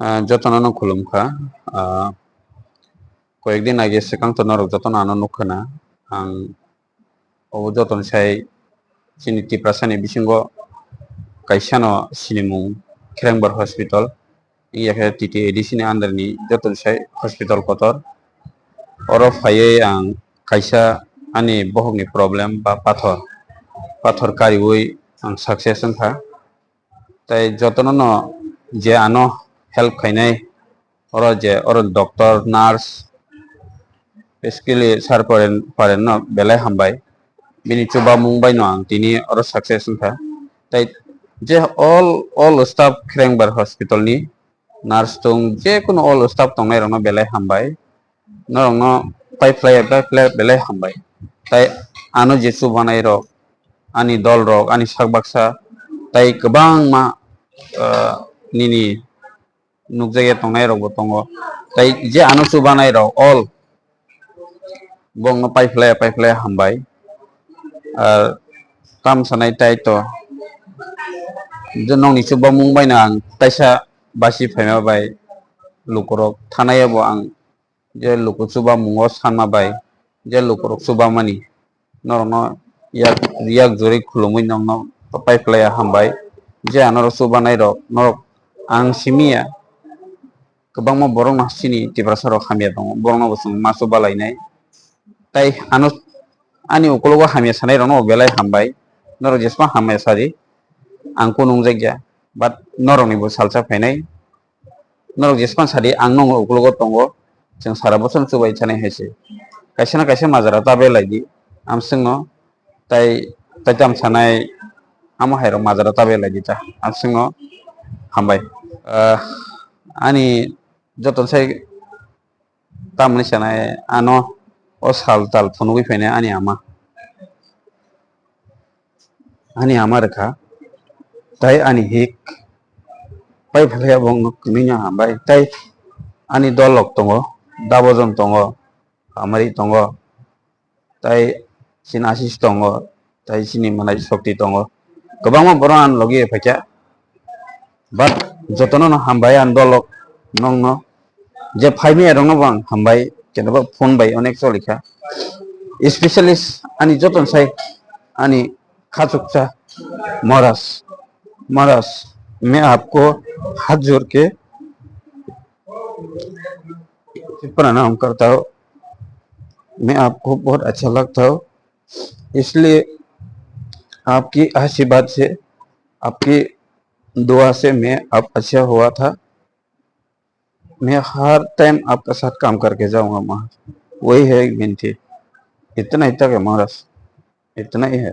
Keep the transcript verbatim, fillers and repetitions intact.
Ah, jotono no khulumkha. Ah, koyekdin age swkang to norok jotono ano nukkha na. Ang obo jotoni sai chini Tiprasani bisingo kaisa no sinimung Khrengbar Hospital, wngya khe T T A D C ni under ni jotoni sai hospital kotor. Oro phaiwi ang kaisa ani bohokni problem ba pathor, pathor kariwi ang success wngkha. Tai jotono no je ano help khainai, oro je oro doctor, nurse, basically sir paren, paren no belai hambai. Bini chubamung bai no ang tini oro success wngkha. Tai je all, all staff Khrengbar hospital ni nurse tong, je kuno all staff tongnai rok no belai hambai. Norok no pai phlai, pai phlai belai hambai. Tai ano je chubanai rok, ani dol rok, ani sak baksa, tai kwbangma, ah, nini nukjagwi tongnai rok bo tongo. Tai je ano chubanai rok all bongno pai phlai, pai phlai hambai. Ar tam sanai tai to je nokni chubamung bai no ang taisa basi phaima bai lukurok thanai bo ang je luku chubamungo sanma bai, je lukurok chubamani, norokno yak, yak juri khulumui nokno pai phlaiya hambai. Je anorok chubanai rok, norok ang simiya, kwbangma borok no chini Tiprasa rok hamya tongo, borok no bo chwng ma chubalainai. Tai ano, ani ukologo hamya sanai rok no belai hambai, norok jesma hamya sadi, ang kunu wngjakya, but norok ni bo salsa phainai. Norok jespan sadi, ang nokni ukologo tongo, chwng sara bochorno chubai chanai hai se. Kaisa na kaisa majra ta belai di, amswkno tai, tai tam sanai, amo hai rok majra ta belai di ta, amswkno hambai. Ah, ani joto sai tamni sanai ano o sal tal phunugwi phainai ani ama. Ani ama rwkha, tai ani hik pai phlaiya bongno kwmwino hambai, tai ani dol rok tongo, Dabojon tongo, Amari tongo, tai chini Asis tongo, tai chini Manai Shokti tongo, kwbangma borok ani logi phaikha. But jotono no hambai ang dolok nokno, je phaimaya rokno bo ang hambai, kenoba phone bai onek cholikha. Especially ani joton sai ani khachuksa Maharaj, Maharaj, मैं आपको हाथ जोड़ के प्रणाम करता हूँ। मैं आपको बहुत अच्छा लगता हूँ, इसलिए आपकी आशीर्वाद से, आपकी दुआ से मैं अब अच्छा हुआ था। मैं हर टाइम आपका साथ काम करके जाऊंगा महाराज, वही है एक विनती। इतना ही तक है महाराज, इतना ही है।